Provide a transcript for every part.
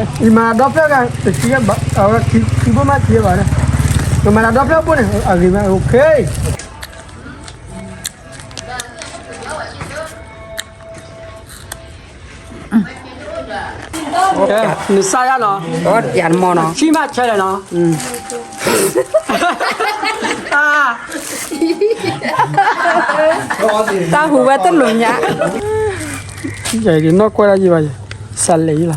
ယမၤဒီဖျၢၣ်ဂၤ တဆံဘၣ်, အဝဲခံဘိမးဆံဘၣ်န့ၣ်, ယမၤဒီဖျၢၣ်ဘိန့ၣ် အဂ့ၤမး, အိၣ်ခ့. နစၢ်ယါနီၤ, ဆံမးဆဲလဲၣ်နီၤ, တၢ်ဟူးဝဲတလိာ်ညါ, နီၢ်ကွဲဒၣ်ယဘၣ်, စးလဲၣ်ယလီၤ.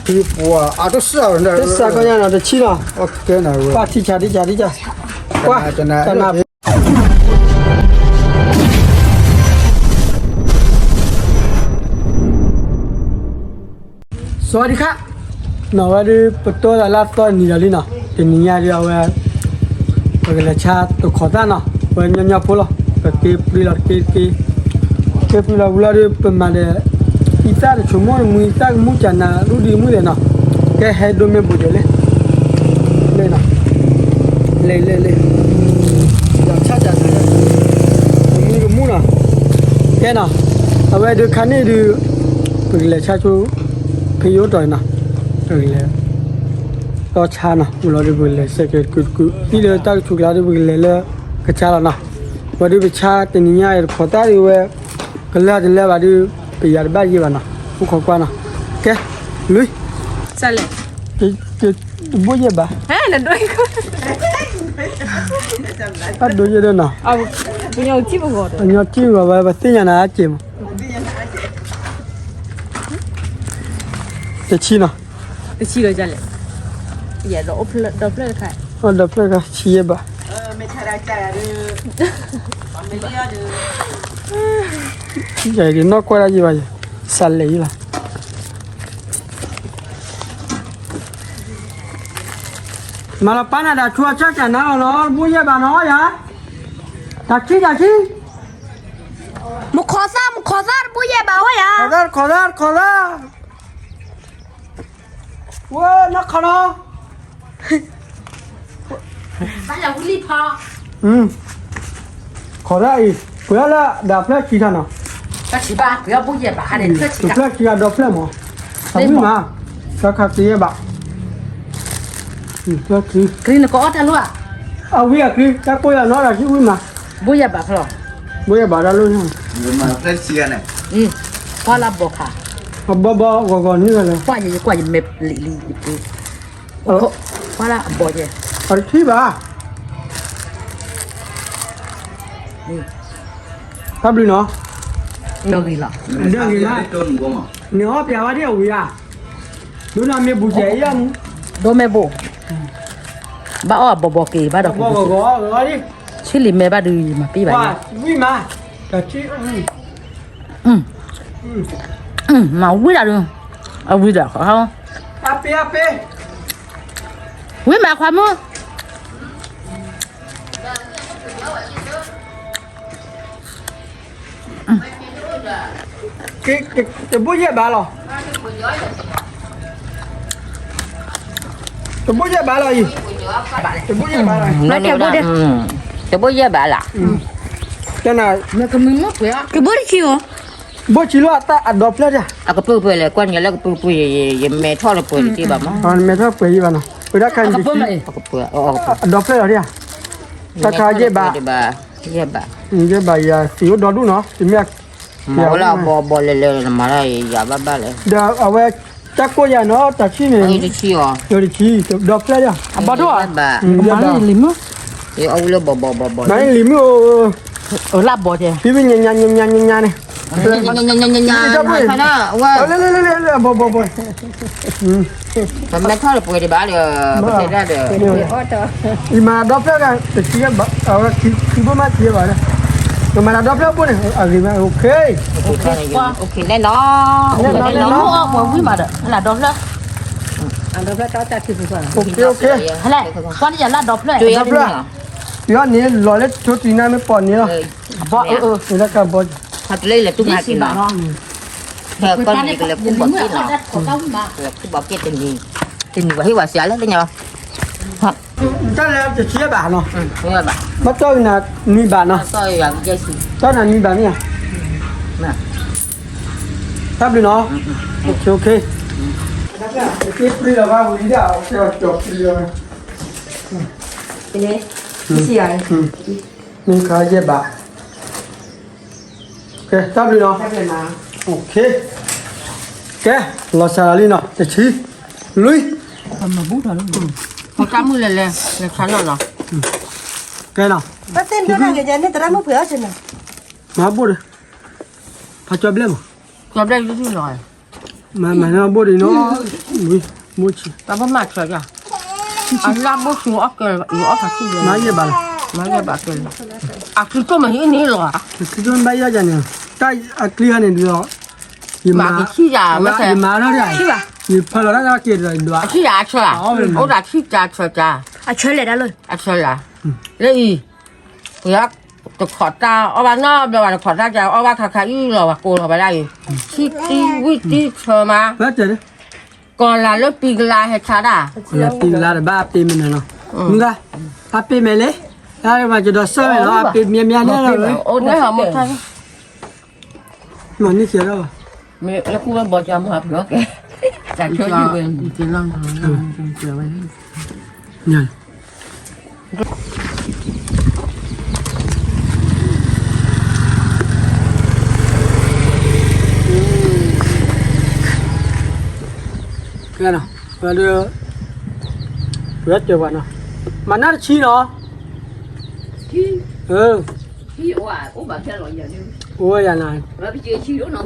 တစးကီညါနီၤ တဆံနီၤ, ကွၢ်ထံဆးထံဆးထံဆး, ကွၢ်, တနၤ စဝၤဒံခါ, နီၤဝဲဒုး ပတီၢ်သးလၢအသီနံၤဒီးလံနီၤ, တနံၤညါဒုးအဝဲ ပကလဲၤဆါတခိးသၣ်နီၤ, ဝဲညီညီဖိလီၤ, ပက့ၤပျံၤလီၤတက့ၢ်တက့ၢ်, က့ၤပျံၤလီၤဝံၤလီၤဒုး ပမၤဒီး အံသၣ်တဆိကမိၣ်မူ အံသၣ်ကမူၣ်ကနၤ ရူဒံမူသ့ၣ်နီၤ, ကဲဟဲဒိမ့ၢ်ဘူးဒဲးလံ, လံနီၤ, လံလံလံ, ဒီးဆါကနၤ, မူကမူၣ်နီၤ, ကဲနီၤ, အဝဲဒုးခါန့ၣ်ဒုး ပကလဲၤဆါဆိ ဖဲယိၣ်တီၤနီၤ, ပကလဲၤ တီဆါနီၤ, ဝံၤလီၤဒုး ပကလဲၤစဲးကဲးကုာ်တကုာ် သံလၢတၢ်ကဆူးကျါဒုး ပကလဲၤလၢကဆါလီၤနီၤ, ဝဲဒုးပဆါတနံၤညါအံၤတခိးသၣ်ဒုးဝဲ ကလၢာ်တလၢာ်ဘၣ်ဒုး ပယၤတဘၣ်ယဲၢ်ဘၣ်နီၤ, အိၣ်ခိးကွၢ်နီၤ, ကဲ, လွံၢ်, တဘိယဲၢ်ဘၣ်, အဒိယဲၢ်ဒၣ်နီၤ, ပညီထံၣ်ဂီၤဝဲ ပသ့ၣ်ညါနၤအက့ၢ်မး, တဆံနီၤ, တဆံလီၤလဲၣ်, ဒီဖျၢၣ်တခါ, ဒီဖျၢၣ်တခါ ဆံယဲၢ်ဘၣ်, နီၢ်ကွဲဒၣ်ယဘၣ်, စးလဲၣ်ယလီၤ. မၤလီၤပာ်နၤဒီးဆူအဆၢကနၤလီၤနီၤ, တဘိယဲၢ်ဘၣ်နီၤယၤ, တၢ်ခံတၢ်ခံ, မုၢ်ခီသၣ် မုၢ်ခီသၣ်တဘိယဲၢ်ဘၣ်ဝဲယၤ, ခီသၣ် ခီသၣ် ခီသၣ်, ဝဲနီၢ်ခီနီၤ, ခီသၣ်အံၤ ပှၤလၢဒၣ်ဖျၢၣ်ခံထီၣ်နီၤ, တဖျၢၣ်ခံဂၤ ဒီဖျၢၣ်မး, အဝံၣ်မး, တခါကယဲၢ်ဘၣ်, တဖျၢၣ်ခံ, အဝံၣ်အချံ တၢ်ကိၢ်ယၤနီၤ တၢ်ခံဝံၣ်မး, ဘိယဲၢ်ဘၣ်ဖျီ, ဘိယဲၢ်ဘၣ်တၢ်လိၣ်, ဖျၢၣ်ခံဂၤန့ၣ်, ကွၢ်လၢဘီခါ, အဘီဘီဂီၤဂီၤန့ၣ်လီၤ, ကွၢ်ယကွၢ်ယမဲာ်လံလံ, ကွၢ်လၢအဘီယဲၢ်, အတထံၣ်ဘၣ် တၢ်ဘျုးနီၤ, ဒၢဂ့ၤလီၤ, ဒၢဂ့ၤလီၤ, န့ၣ်အီၣ်ပျးဝဲဒၣ်အဝံၤဧါ, ဒိၣ်နီၢ်မ့ၢ်ဘူးကဲအံၤ, ဒိၣ်မ့ၢ်ဘူး, ဘၣ်အီၣ်အဘီဘီက့ၤဘၣ်ဒီး, ဆံလံမဲာ်ဘၣ်ဒုးယမၤပ့ၢ်ဘၣ်, ဝံၣ်မး, တၢ်ထံၣ်, မၤဝံၣ်ဒၣ်ဒုး, အဝံၣ်ဒီး, ဝံၣ်မးခွါမုၣ် တဘိယဲၢ်ဘၣ်လီၤ, တဘိယဲၢ်ဘၣ်လီၤအံၤ, တဘိယဲၢ်ဘၣ်လီၤ, တဘိယဲၢ်ဘၣ်လီၤ, တဘိတဆံဧိၤ, ဘိဆံလီၤအတၢ်အဒီဖျၢၣ်ဒၣ်, အကပုၢ်ပှဲၤလဲၣ် ကွၢ်ညါလၢကပုၢ်ပှဲၤ ယမဲာ်ထီၣ်လၢပှဲၤတက့ၢ်ဘၣ်မး, မဲာ်ထီၣ်ပှဲၤယံၤဘၣ်နီၤ, ဝဲဒၣ်ခါန့ၣ်, အဒီဖျၢၣ်လီၤဒၣ်, တၢ်ခါယဲၢ်ဘၣ်, ယဲၢ်ဘၣ်, ယဲၢ်ဘၣ်ယၤသံးအိၣ်ဒီဒူၣ်နီၤ, တမ့ၢ်, မၤဝဲလၢအဘီဘီလဲၤလဲၤ မၤဒၣ်ယၤဘၣ်ဘၣ်လဲၣ်, ဒီးအဝဲ, တၢ်ကိၢ်ယၤနီၤ တၢ်ဆံၣ်န့ၣ်, တဆံ, ဒီဖျၢၣ်ဒၣ်, အဘီဒိၣ်ဧါ, မၤလံမုၢ်, မၤလံမုၢ်, လၢအဘီ, ဖံဖံညါညါညါညါန့ၣ်, ညါညါညါညါ, ဘီဘီ, ပမဲာ်ထီၣ်လၢပှဲၤဒံးဘၣ်ဒီး, ပတဲဒၣ်ဒီး, ယမၤဒီဖျၢၣ်ဂၤ တဆံဘၣ်, အဝဲခံဘိမးဆံဘၣ်, ယမၤဒီဖျၢၣ်ဘိန့ၣ် အဂ့ၤမး, အိၣ်ခ့, အိၣ်ခ့န့ၣ်နီၤ, အိၣ်ခ့န့ၣ်နီၤ, ပှၤဝံၣ်မးဒီး လၢဒီဖျၢၣ်, အိၣ်ခ့, အိၣ်ခ့, ဟဲလဲၣ်, ကွၢ်န့ၣ်ယၤလၢဒီဖျၢၣ်, ဒီဖျၢၣ်, ယီန့ၣ်လီၤလၢထိတံၤနါမ့ၢ်ပိာ်န့ၣ်လီၤ, အဘီ, အဘီ, ဖဲကီၢ်န့ၣ်ကလဲၤခူၣ်ဘီက့ၣ်နီၤ, ကလဲၤခူၣ်ဘီက့ၣ်တနံၤ, တနံၤဝဲဟ့ၣ်ဝဲစှၤလၢတညီ, တၢ်လၢတဆံဘၣ်နီၤ, ဘၣ်တီၢ်နၤနွံဘၣ်နီၤ, တီၢ်နၤနွံဘၣ်မ့ၢ်ဧါ, တၢ်ဘျုးနီၤ, မ့ၢ်ခါယဲၢ်ဘး, တၢ်ဘျုးနီၤ, ကဲ လီၤစှၤလီၤလံနီၤ, တဆံ, လွံၢ်, တၢ်မုၢ်လဲၤလဲၤ လဲၤဆါနီၤနီၤ, ကဲနီၤ, မၤဘိၣ်ဒီး ဖးကၠီဘျဲၣ်မး, ကၠီဘျဲၣ်လီၤ, မၤမၤန့ၢ်ဘိၣ်ဒံးနီၤ, ဘိၣ်ဆံ, တၢ်ဘိၣ်မၤဆၢ, အလၢဘိၣ်ဆူအီၣ်ကဲ, ယအီၣ်ဖးဆူဘျဲၣ်, မၤယဲၢ်ဘးလီၤ, မၤယဲၢ်ဘးကဲလီၤ, အချံကၠိၣ်မ့ၢ်ဟံးန့ၢ်လီၤ, အချံကၠိၣ်ဘၣ်ယဲၢ်ယၤန့ၣ်, တၢ်အချံဟါန့ၣ်ဒုးလီၤ, ယမၤ, ယမၤထီၣ်ဒၣ်, ယဖၢလီၤတၢ်က့ၤဒီးဒွး, အချံယၤအဆၢ, အိၣ်ဒီးအချံကၠၢ်ဆၢကၠၢ်, အဆၢလဲၣ်ဒၣ်လၢ, အဆၢလၢ, လၢအံၤ ပှၤတခိးတၢ်အီၣ်ဘၣ်နီတဘျီဘၣ်, တခိးတၢ်ကဲအီၣ်ဘၣ်ခါခါအံၤလီၤ, ပှၤကိးလီၤဝဲဒၣ်အံၤ, ဆံတံဝံၣ်တံဆၢမး, ကီၤလၤလၢပံကလါဟဲဆါဒၣ်, ပံကလါတဘၣ်အပ့ၤမ့ၢ်န့ၣ်လီၤ, မုၢ်ဂၤ, အပ့ၤမ့ၢ်လံ, တၢ်မၤကဒီးဆၢဝဲလီၤ, အပ့ၤမ့ၢ်မ့ၢ်လဲၣ်လီၤ, အိၣ်န့ၣ်ဟီမ့ၢ် မၤန့ၢ်ကဲဒၣ်ဘၣ်, မ့ၢ်လၢကူဝဲဘီကၠီမၤဖျိးကဲ, တၢ်ဆၢဝဲ, ကဲနီၤ, ပှၤဒီး, ပှၤတဲပှၤနီၤ, မၤနၢ်တဆံနီၤ, အိၣ်ဝဲယၤနၤ, ဒီးမ့ၢ်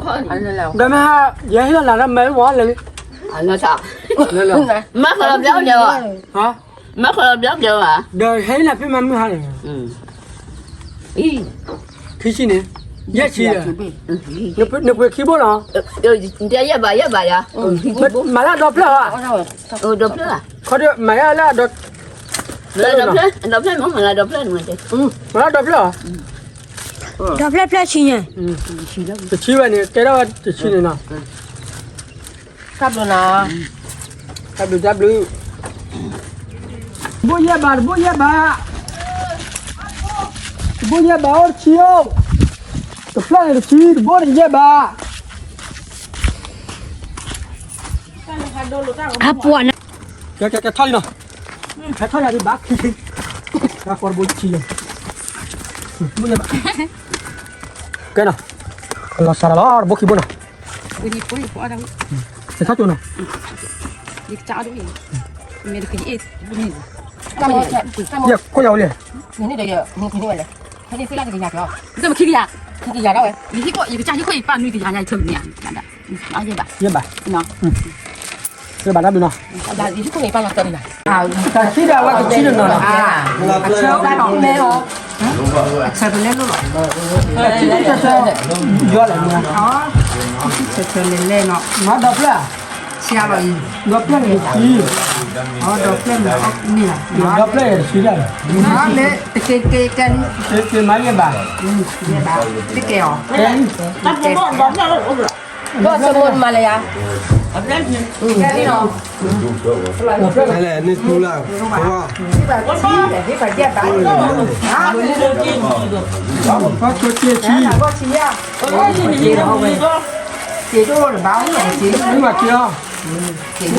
ဟါ, ယဟဲလီၤနၤဒီးမၤဝဲလဲၣ်, မၤခီလီၤဘျီဘျီဘၣ်, မၤခီလီၤဘျီဘျီဘၣ်, ဒီးဟဲလီၤဖဲမၤမုၢ်ဟါန့ၣ်, ခံဆံန့ၣ်, ယဲၢ်ဆံဒီး, နပှ့ၤခံဘိၣ်နီၤ, ယဲၢ်ဘးယဲၢ်ဘးယၤ, မၤလၢအဒီဖျၢၣ်ဧါ, ဒီဖျၢၣ်, ခီဒီးမၤလၢအဒီ, မၤလၢအဒီဖျၢၣ်, မၤလၢအဒီဖျၢၣ်ဧါ, ဒီဖျၢၣ်ဖျၢၣ်ဆံညါ, တဆံဝဲန့ၣ် ကဲထီၣ်ဝဲတဆံန့ၣ်နီၤ, တၢ်ဘျုးနီၤ, တၢ်ဘျုးတၢ်ဘျုး, တဘိၣ်ယဲၢ်ဘး တဘိၣ်ယဲၢ်ဘး, တဘိၣ်ယဲၢ်ဘးအိၣ်တဆံအိၣ်, တဖျၢၣ်န့ၣ်တဆံ တဘိၣ်န့ၣ်ယဲၢ်ဘး, အပှၤန့ၣ်, ကဲကဲကဲထီၣ်လံနီၤ, ဟဲထီၣ်လံဒံးဘၣ်ခံ, တၢ်ကီတဘိၣ်တဆံလံ, ဘိၣ်ယဲၢ်ဘး, ကဲနီၤ, လီၤစှၤလီၤလီၤ တဘိၣ်ခံဘိၣ်နီၤ, ကဲထီၣ်ကၠိနီၤ, ယခိၣ်ယၤဝဲလဲၣ်, ယဲၢ်ဘး, ယဲၢ်ဘးတၢ်ဘျုးနီၤ, တဆံဒီးအဝဲတဆံတနီၤနီၤ, အဆၢပလဲလိၣ်လီၤ, ဆၢဆၢလဲလဲနီၤ, ဒီဖျၢၣ်, ဆံလီၤအံၤ, ဒီဖျၢၣ်န့ၣ်တဆံ, ဒီဖျၢၣ်န့ၣ်, ဒီဖျၢၣ်န့ၣ်တဆံဒၣ်, လၢတကဲကဲကဲလံ, တကဲမၤယဲၢ်ဘး, ယဲၢ်ဘး, တကဲအီၤ, တကဲ, ဒီးစမိၣ်မၤလဲၣ်ယၤ, လဲၣ်န့ၣ်တူလၢ, ဘၣ်ဆိက့ဆံ, က့ဒိၣ်လၢဘၣ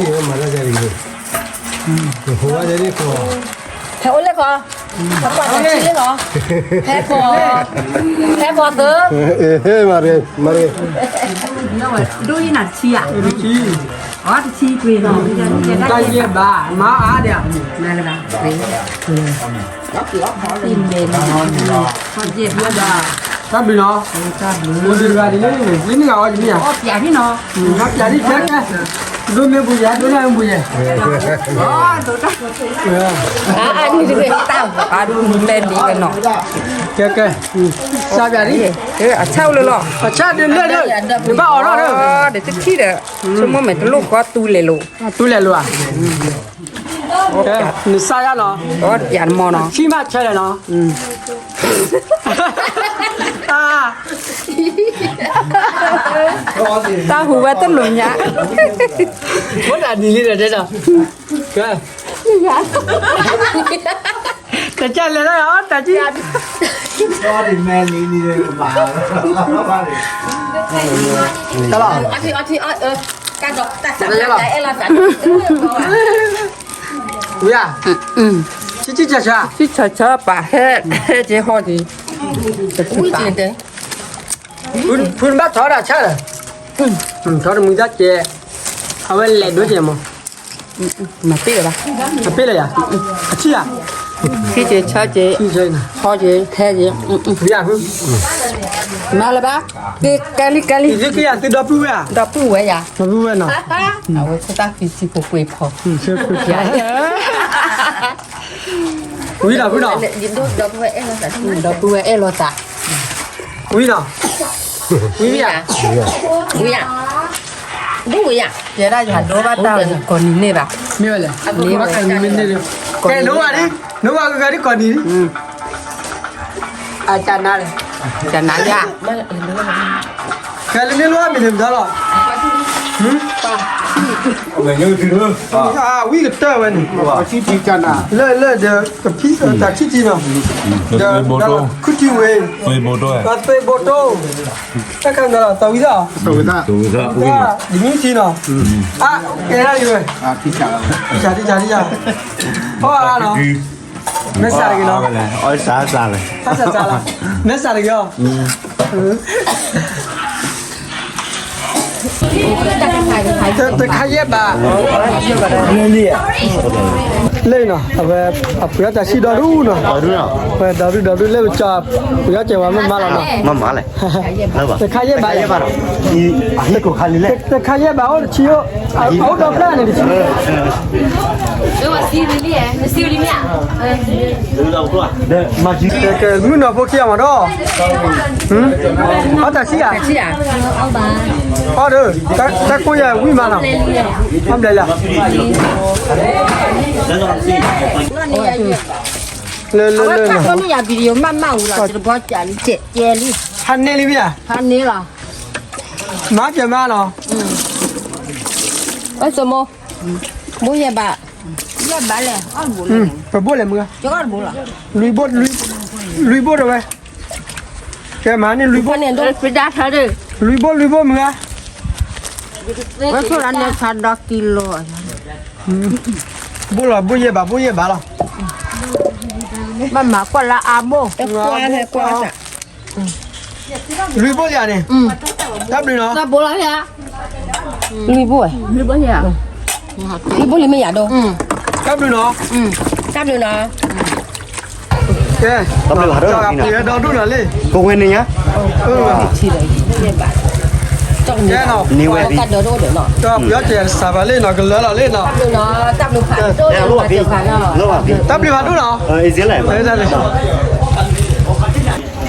်, မၤလၢယၤတဂ့ၤ, ဟိဝဲယၤတဂ့ၤ, ဖဲအိၣ်လဲၣ်ကီး, ဖဲကွၢ်တဆံလီၤ, ဖဲကွၢ်, ဖဲကွၢ်သၢ, မၤရ့, မၤရ့, ဒိၣ်ယနၤတဆံဧါ, တဆံ, အတဆံကွံာ်နီၤ, တၢ်ယဲၢ်ဘး, မၤအါဒံး, မၤလၢဘၣ်, တၢ်ဘျုးနီၤ, တၢ်ဘျုး, အိၣ်ဒံးတဂၤဒ်လဲၣ်, လၢနဂၤအီၤယမ့ၢ်ဧါ, အီၣ်ပျးဒံးနီၤ, အီၣ်ပျးဒံးကဲကဲ, ဒိၣ်မ့ၢ်ဘူးယၤ, ဒိၣ်နၢ်မ့ၢ်ဘူးယၤ, အါအါနံၤတဂ့ၤ, တၢ်အါဒူၣ်လဲၣ်ဒံးကနီၤ, ကဲကဲ, စၢ်ပျးဒံး, အဆၣ်အိၣ်လၢလီၤ, အဆၣ်ဒ်လဲၣ်ဒီး, နဘၣ်အီၣ်ထီၣ်ဒီး, ဒီးတထံၣ်ဒီး, ဆိကမိၣ်မဲာ်တလိၣ်ဃီတူလဲၤလိာ်, တူလဲၤလိာ်ဧါ, နစၢ်ယါနီၤ, ပျးတမီၤနီၤ, ဆံၣ်မးဆၢလဲၣ်နီၤ, တၢ်ဟူးဝဲတလိာ်ညါ, အိၣ်ဒၣ်နံၤလံဒီးတဲဒီး, ကဲ, တကၢ်လဲၤလၢအီၣ်တၢ်ကံၣ်, ဒီးမဲာ်လံနံၤဒီးဘၣ်, တၢ်လီၤ, အီထံအီထံအီ, တၢ်လီၤ, ဝံၤဧါ, ဆံဆံဆၢဆၢ, ဆံဆၢဆၢပာ်ဟဲ, ဟဲက့ၤဟီက့ၤ, ဝံၤက့ၤတဲ, ဖုနဘၣ်ထီၣ်ဒၣ်ဆၣ်လၢ, ထီၣ်တမုာ်ဒၣ်ကဲ, အဝဲလဲၤဒိကဲမး, မၤပ့ၢ်လၢၤဘၣ်, မၤပ့ၢ်လၢၤယၤ, အထံၣ်ဧါ, ထံၣ်က့ၤဆၢက့ၤ, ထီၣ်က့ၤဟဲက့ၤ, ဝံၤဧါ, မၤလၢၤဘၣ်, ကဲလံကဲလံ, သုက့ၤယၤသုဒီပုၢ်ဝဲၢ်ဧါ, ဒီပုၢ်ဝဲၢ်ယၤ, ဒီပုၢ်ဝဲၢ်နီၤ, အဝဲဖိသၣ်ဖံဆံဖိပှ့ၤဖီ, ဝံၤဒီးဖုနီၤ, ဒီပုၢ်ဝဲၢ်အဲၣ်လိာ်သး, ဝံၤနီၤ, ဝံၤဧါ, ဝံၤဧါ, ဒိၣ်ဝံၤဧါ, ယဲဒၣ်ယၤဒိဘၣ်တၢ်ကိးနံၤန့ၣ်ဘၣ်, မ့ၢ်ဝဲလဲၣ်, ကဲနိဝဲဒ်, နိဝဲဂၤဒ်ကိးနံၤ, အတၢ်နါလဲၣ်, တၢ်နါယၤ, ကဲလၢန့ၣ်လိၣ်အမံၤန့ၣ်ပဒီလီၤ, ဝံၤကတၢၢ်ဝဲန့ၣ်, လၢလၢဒီး ကဖံတၢ်ထံၣ်ထံနီၤ, ဒီးခုထံဝ့ၢ်, သွ့ဘိတိၢ်, တၢ်ခါန့ၣ်လီၤ သးဝံၤသၣ်, ဒ်မံထံနီၤ, အကဲဒၣ်လံဝဲ, ထံၣ်ထံၣ်ထံၣ်, အီၣ်အါနီၤ, မဲစးတဂ့ၤနီၤ, မဲစးတဂ့ၤအီၤ တခါယဲၢ်ဘး, လၢနီၤ အဝဲ အပှ့ၤအီၣ်တၢ်ဆံၣ်ဒီဒူၣ်နီၤ, အဝဲဒီဒူၣ်ဒီဒူၣ်လၢပကၠီ ပှ့ၤအီၣ်ကဲဝဲမ့ၢ်မၤလီၤနီၤ, တခါယဲၢ်ဘး, တခါယဲၢ်ဘးအိၣ်တဆံအိၣ်, အအိၣ်ဒီဖျၢၣ်န့ၣ်တဆံ မုၣ်နီၤဖိခံဂၤမးဒီး, အီၣ်တၢ်ဆံၣ်ဧါ, အီၣ်ဒီး တၢ်ကိၢ်ယၤဝံၣ်မးနီၤ, အီၣ်ဘျဲၣ်လံ, လၢလၢလၢ, ဟါန့ၢ်လံမ့ၢ်ဧါ, မၤကဲမးနီၤ, ဘိယဲၢ်ဘး, ပဘိၣ်လဲၣ်မုၢ်, လွံၢ်ဘိ, လွံၢ်ဘိတဝဲ, ကဲမၤန့ၣ်လွံၢ်ဘိ, လွံၢ်ဘိလွံၢ်ဘိမုၢ်ဧါ, ဝဲဆိၣ်လၢန့ၣ်ဆါဒီကံလိၤ, ဘိၣ်လီၤ ဘိၣ်ယဲၢ်ဘး ဘိၣ်ယဲၢ်ဘးလီၤ, ဘၣ်မၤကွၢ်လၢအါဘိၣ်, လွံၢ်ဘိယၤန့ၣ်, တၢ်ဘျုးနီၤ, လွံၢ်ဘိ, လွံၢ်ဘိလံမ့ၢ်ယၤဒိ, တၢ်ဘျုးနီၤ, တၢ်ဘျုးနီၤ, ကဲ, ဒီဒူၣ်နီၤလံ, ပဝဲန့ၣ်ညါ, ကဲနီၤ, ပှ့ၤအီၣ်ကဲစးဘၣ်လံနီၤ ကလၢလီၤလံနီၤ, တၢ်ဘျုးဖးဒိၣ်နီၤ,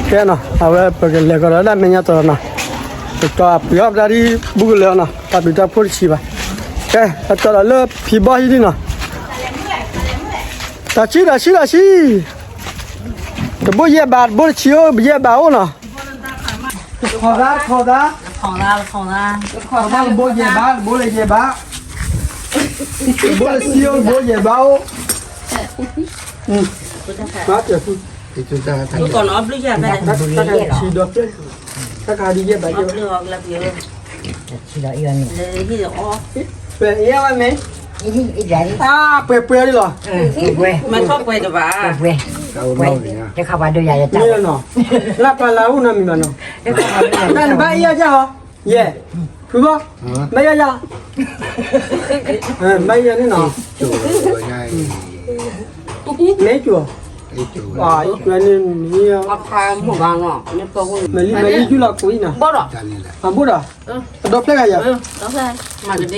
ကဲနီၤ အဝဲပကလဲၤကဒီးဒၣ်မဲာ်ညါတီၤနီၤ, ပကပှ့ၤအီၣ်ပတၢ်ဒ်ဘူၣ်ကလၢၤနီၤ တၢ်ဘျုးတၢ်ဖှိၣ်တဆံးဘၣ်, ကဲ ပကဒီးလၢဖံဘီဟံၣ်ဒ်နီၤ, တၢ်ဆံၣ် တၢ်ဆံၣ် တၢ်ဆံၣ်, တဘိယဲၢ်ဘး တဘိတဆံအိၣ် ယဲၢ်ဘးအိၣ်နီၤ, တခီသး တခီသး, တခီသး တဘိယဲၢ်ဘး တဘိလၢယဲၢ်ဘး, တဘိလၢဆံအိၣ် တဘိယဲၢ်ဘးအိၣ်, တၢ်ဆံၣ်ဒီး တၢ်ခါဒ်ယဲၢ်ဘးယဲၢ်, ပှဲၤအံၤဝဲမ့ၢ်, အါ ပှဲၤပှဲၤဒ်လီၤ, မ့ၢ်နီၤ, လၢပှၤလၢအအိၣ်နီတမံၤဘၣ်နီၤ, နဘၣ်အံၤယၤဟီ, ယဲၢ်, ဖုဘီ, ဘၣ်ယၤယၤ, ဘၣ်ယၤန့ၣ်နီၤ, မ့ၢ်ကၠူၤ, မ့ၢ်လံ မ့ၢ်လံ ယူၢ်လီၤကွံာ်နီၤ, ဘိၣ်ဒီး, အဒီဖျၢၣ်ဂၤယၤ, ခံဘိနီ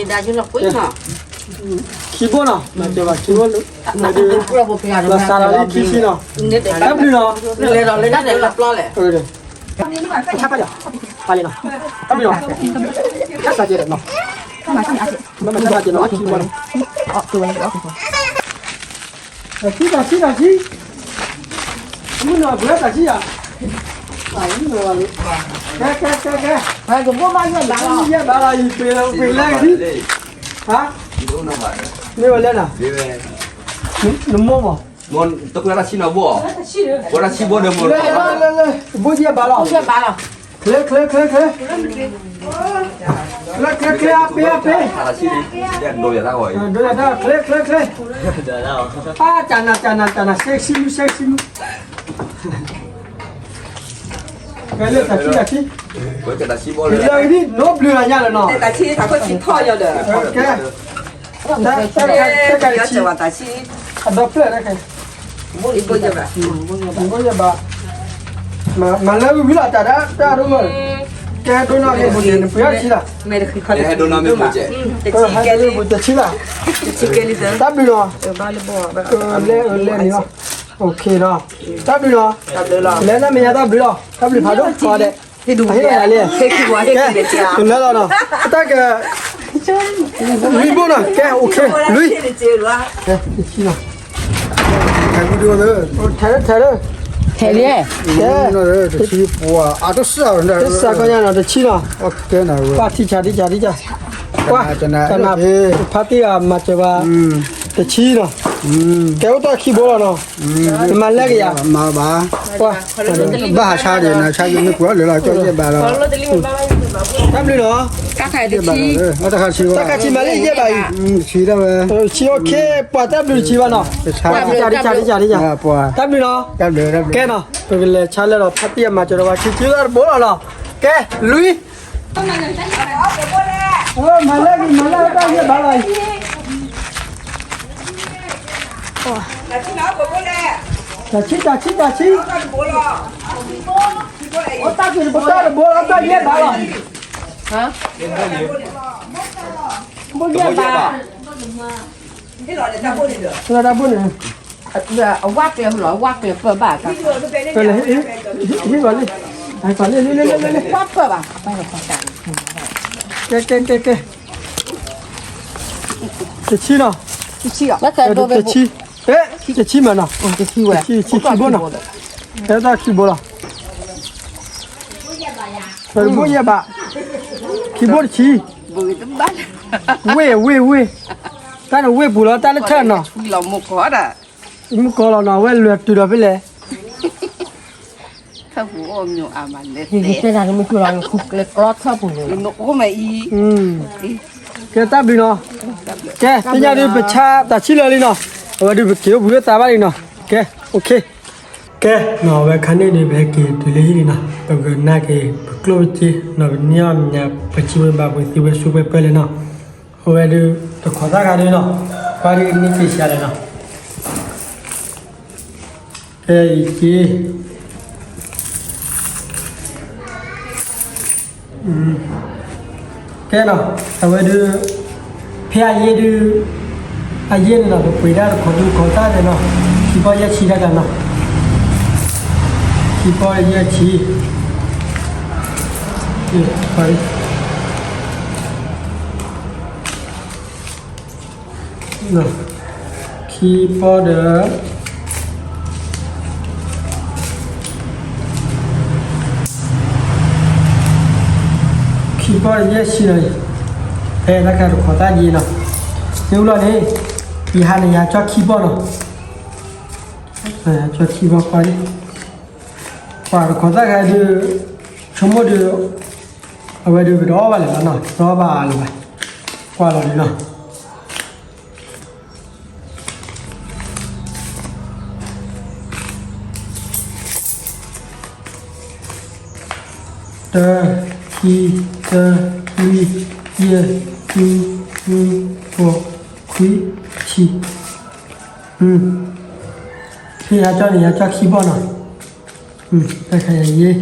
ၤ, မ့ၢ်ကဲဘၣ်ခံဘိ, လီၤစးလီၤလံခံဆံနီၤ, တၢ်ဘျုးနီၤ, လဲၤဒီးလဲၤဒၣ်လဲၤလီၤပျီလဲၣ်, တၢ်ဘျုးနီၤ, တၢ်စးကဲနီၤ, မ့ၢ်မ့ၢ်တၢ်စးကဲနီၤ, ခံဘိနီၤ, တၢ်ဆံၣ် တၢ်ဆံၣ် တၢ်ဆံၣ်, မုၢ်နီၤ ပှဲၤတၢ်ဆံၣ်ဧါ, မုၢ်နီၤဘၣ်လံ, ကဲ ကဲ ကဲ ကဲ, ယဲၢ်ဘးလီၤ ယပှ့ၤလီၤ ပှ့ၤလဲၣ်ကဒံ, ဟါ, မ့ၢ်ဝဲလဲၣ်နီၤ, နမိၢ်မး, တၢ်ဆံၣ်နီၤဘိ, ဘိတၢ်ဆံၣ်ဘိဒီးမိၢ်, လၢ လၢ လၢ ဘိယဲၢ်ဘးလီၤ, ဘိယဲၢ်ဘးလီၤ. ချ့ ချ့ ချ့ ချ့, ချ့ ချ့ ချ့ အပ့ အပ့, ဒိယၤတၢ် ချ့ ချ့ ချ့, အါ ကနၤ ကနၤ ကနၤ စဲးဆံမုၢ် စဲးဆံမုၢ်, ကဲလၢတၢ်ဆံ တၢ်ဆံ, လၢအံၤဒ် နိဘျုးအညါလၢနီၤ, တၢ်ဆံ တၢ်ခိၣ်ဆံထီၣ်ယီၤဒီး, ကဲ, တၢ်ဆံ, အဒီဖျၢၣ်တၢ်ခဲ, ဘိယဘၣ်, မၤလၢဝံၤဝံၤလီၤ တၢ်ဒၣ် တၢ်ဒိၣ်မး, ကဲဒိၣ်နီၢ်က့ၤ ပှ့ၤအီၣ်တဆံလီၤ, ဟဲဒိၣ်နီၢ်မ့ၢ်ပှ့ၤကဲ, ဟဲဒိၣ်ပှ့ၤတဆံလီၤ, တၢ်ဘျုးနီၤ, လဲၤလဲၤန့ၣ်လီၤ, တၢ်ဘျုးနီၤ, လဲၤလၢမဲာ်ညါ တၢ်ဘျုးလီၤ, တၢ်ဘျုးဖးဒိၣ် ကီဒဲး, ဟ့ၣ်လီၤလံ, ကလၢလီၤနီၤ, တၢ်က လွံၢ်ဘိနီၤ, ကဲ အိၣ်ခ့ လွံၢ်, ကဲ တဆံလီၤ, ထဲထဲ, ထဲလံ, ကဲ, တဆံ, တဆံကီညါနီၤ, တဆံနီၤ, ကွၢ်ထံဆး ထံဆး ထံဆး, ကွၢ်, ဖါတံၢ်အမၤစၢၤဘၣ်, တဆံနီၤ, ကဲအိၣ်တၢ်ခံဘိလီၤနီၤ, နမၤလဲက့ၤယၤ, မၤဘၣ်, ကွၢ်, ဘၣ်ဟးဆါဒံး နဆါယမ့ၢ်ပှ့ၤအီၣ်လၢာ်လီၤ ကဲယဲၢ်ဘးလီၤ, တၢ်ဘျုးနီၤ, တၢ်ခါဆံ, တၢ်ခါဆံမၤလၢယဲၢ်ဘးအံၤ, ဆံ, အိၣ်ခ့ ပှၤတၢ်ဘျုးတဆံဘၣ်နီၤ, တဆံ, တၢ်ဘျုးနီၤ, ကဲနီၤ, ပကလဲၤဆါလၢလီၤ ဖါတံၢ်အမၤစၢၤဒီးပှၤ ခံဆံလီၤတဘိလီၤနီၤ, ကဲ လွံၢ်, မၤလၢ မၤလၢတၢ်ယဲၢ်ဘးလီၤအံၤ, တၢ်ဆံ တၢ်ဆံ တၢ်ဆံ, တၢ်တဘိလီၤ တၢ်ယဲၢ်ဘးလီၤ, ဘိယဲၢ်ဘး, တၢ်ဘိန့ၣ်, အဝၣ်ကျဲလီၤ အဝၣ်ကျဲပၢၢ်ဘၣ်, ဟ့ၣ်လီၤလံ, ဟ့ၣ်လီၤလံ, ဝၣ်ပၢၢ်ဘၣ်, ကဲ ကဲ ကဲ ကဲ, တဆံနီၤ, တဆံ, တဆံမးနီၤ, တဆံဝဲ, တဆံ ခံဘိနီၤ, ကဲတၢ်ခံဘိလီၤ, ဘိယဲၢ်ဘး, ခံဘိတဆံ, ဝ့ၢ် ဝ့ၢ် ဝ့ၢ်, တၢ်န့ၣ်ဝ့ၢ်ပူၤလီၤ တၢ်လၢထၢၣ်နီၤ, မုၢ်ကီၤလီၤနီၤ အဝဲလွဲၤတုၤဒီးဖဲလဲၣ်, ကဲတၢ်ဘျုးနီၤ, ကဲသ့ၣ်ညါဒုး ပဆါတၢ်ဆံလၢာ်လံနီၤ, အဝဲဒုးပက့ၤအိၣ်ဘှံးအိၣ်သးဘၣ်လံနီၤ, ကဲ အိၣ်ခ့ ကဲနီၤ အဝဲခါန့ၣ်ဒုး ပဟဲက့ၤတုၤလၢဟံၣ်လံနီၤ, ပကနၣ်က့ၤ ပကျိၣ်ပစ့နီၤ, ပန့ၢ်အီၣ်မ့ၢ်ညါ ပစံးဝဲဘၣ်ပှ့ၤသ့ဝဲဆူပှဲၤပှဲၤလံနီၤ, အဝဲဒုး တခိးသၣ်ခါဒုးနီၤ, ပှၤဒုးန့ၢ်က့ၤဆံးလဲၣ်နီၤ, ကဲအံၤက့ၤ ကဲနီၤ, အဝဲဒုး ဖဲအယဲၢ်ဒုး အယဲၢ်န့ၣ်နီၤ ပပှ့ၤဒၣ်တခိးဒုးခိးသၣ်န့ၣ်နီၤ, ခံပီၢ်ယဲၢ်ဆံတၢ်တၢ်နီၤ, ခံပီၢ်ယဲၢ်ဆံ, ခံပီၢ်ဒီး ခံပီၢ်ယဲၢ်ဆံနီၤ, ဖဲတၢ်ခါတခိးသၣ်ယဲၢ်နီၤ, မ့ၢ်လီၤန့ၣ် ယဟးန့ၣ် ယဟးကၠီခံပီၢ်နီၤ, ယဟးကၠီခံပီၢ်ကွၢ်န့ၣ်, ပှၤတခိးသၣ်ခါဒုး ဆိကမိၣ်ဒုး အဝဲဒုးပတအီၣ်ဘၣ်လၢၤဘၣ်နီၤ, တအီၣ်ဘၣ်လၢၤဘၣ်, ကွၢ်လီၤဒုးနီၤ. တၢ, ခံ, တၢ, လွံၢ်, ယဲၢ်, ဃု, နွံ, ဃိး, ခွံ, ဆံ, ဖဲယဟးကၠီန့ၣ် ယဟးကၠီခံပီၢ်နီၤ, တၢ်ခါယဲၢ်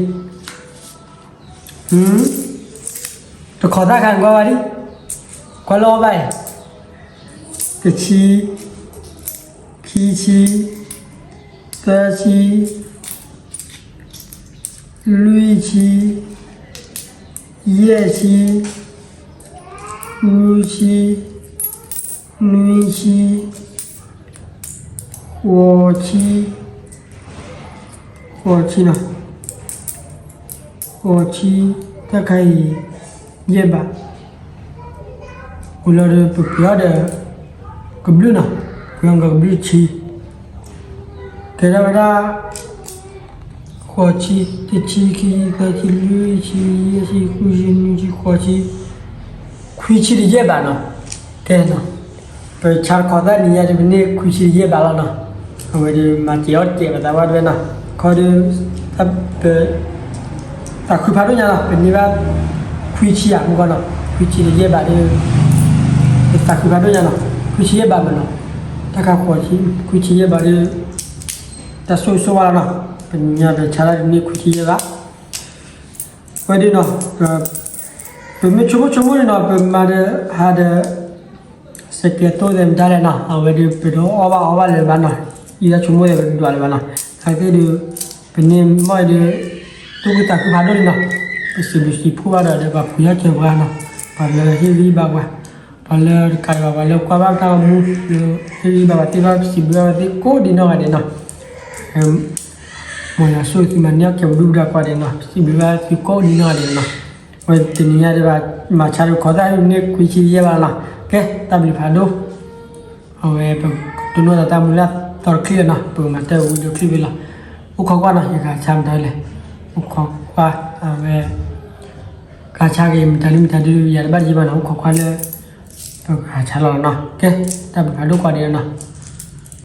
တခိးသၣ်ခါန့ၣ်ကွၢ်ဝဲဒၣ်, ကွၢ်လၢအီၣ်ဘၣ်အံၤ, တဆံ, ခံဆံ, သၢဆံ, လွံၢ်ဆံ, ယဲၢ်ဆံ, ဃုဆံ, နွံဆံ, ဃိးဆံ, ဃိးဆံနီၤ, ဃိးဆံ, တၢ်ခါအံၤ ယဲၢ်ဘး, ဝံၤလီၤဒီး ပပှ့ၤအီၣ်ဒီး ကဘျုးနီၤ, ပှ့ၤအီၣ်ကဘျုးဆံ, ကဲထီၣ်ဝဲဒၣ် ဃ ဃိးဆံ, တဆံ, ခံဆံ, သၢဆံ, လွံၢ်ဆံ, ယဲၢ်ဆံ, ဃုဆံ, နွံဆံ, ဃိးဆံ, ခွံဆံတယဲၢ်ဘးနီၤ. ကဲနီၤ, ပဆါတခီသၣ်နံၤညါဒီး ပန့ၢ်ခွံဆံတယဲၢ်ဘးလီၤနီၤ. အဝဲဒီးမၤစဲးအီၣ်စဲးပသးဝဲတဝဲနီၤ. ခီဒီး ပ သးခုဖးဒိၣ်ညါလီၤ. ပန့ၢ်ဘၣ် ခွံဆံဧါမုၢ်ဂီၢ်နီၤ, ခွံဆံတယဲၢ်ဘးဒီး ပသးခုဖးဒိၣ်ညါနီၤ. ခွံဆံယဲၢ်ဘးမးနီၤ, တၢ်ခါဃိးဆံ, ခွံဆံယဲၢ်ဘးဒီး တၢ်ဆိၣ်ဂ့ၤဆိၣ်ဝါလီၤနီၤ. ပညါပဆါတၢ်ဒ်န့ၣ် ခွံဆံယဲၢ်ဘး ဝဲဒၣ်နီၤ, ပမ့ၢ်ဆိကမိၣ်ဆိကမိၣ်န့ၣ်နီၤ, ပမၤဒီးဟးဒီး စကဲးသိးသဲးမတၤလဲၣ်နီၤ, အဝဲဒီးပတအီၣ်ဘၣ်အီဘၣ်လၢၤဘၣ်နီၤ, အံၤတၢ်ဆိကမိၣ်သဲးပတဒွးလၢၤဘၣ်နီၤ. အသ့ၣ်ဒီး ပန့ၢ်မီၢ်အံၤဒီး သူၣ်ခုသးခုဖးဒိၣ်န့ၣ်နီၤ, ပစံးဘျုးစံးဖှိၣ်ဘၣ်ဒီး ပှၤဖုယီၢ်စၢၤပှၤနီၤ, ပှၤလၢဟ့ၣ်ဂံၢ်ဘါပှၤ, ပှၤလၢတကးဒံးဘၣ် ပှၤလၢကွၢ်ဘၣ်တၢ်ဂီၤမူ လၢဟ့ၣ်ဂံၢ်ဘါပှၤသ့ၣ်တဖၣ် ပစံးဘျုးဘၣ်ပှၤသ့ၣ်ကိးဒံးနီၢ်ဂၤဒဲးနီၤ. မ်ယွၤဆိၣ်ဂ့ၤသုမၤန့ၢ်အီၣ်ကဲပဒုၣ်ပဒါကိးဂၤဒဲးနီၤ, ပစံးဘျုးဘၣ်သုကိးဒံးနီၢ်ဂၤဒဲးနီၤ. ဝဲတနံၤညါဒီး မၤဆါတခီသၣ်န့ၣ် န့ၢ်ခွံဆံယဲၢ်ဘးလီၤနီၤ. ကဲ တၢ်ဘျုးဖးဒိၣ်, အဝဲပကတိၢ်နီၣ်သးတၢ်မူလၢအသီတချံလီၤနီၤ, ပကမၤတၢ်ဝံၤဒီးချံဖဲလီၤ. အိၣ်ခိးကွၢ်နီၤ, ယကဟးဆါမတၤလဲၣ်, အိၣ်ခိးကွၢ်, အဝဲ ကဟးဆါက့ၤမတၤဒုမတၤဒု ယၤတဘၣ်တယံၤဘၣ်နီၤ, အိၣ်ခိးကွၢ်လၢ ပကဟးဆါလီၤနီၤ. ကဲ တၢ်ဘျုးဖးဒိၣ်ကိးဂၤဒဲးနီၤ.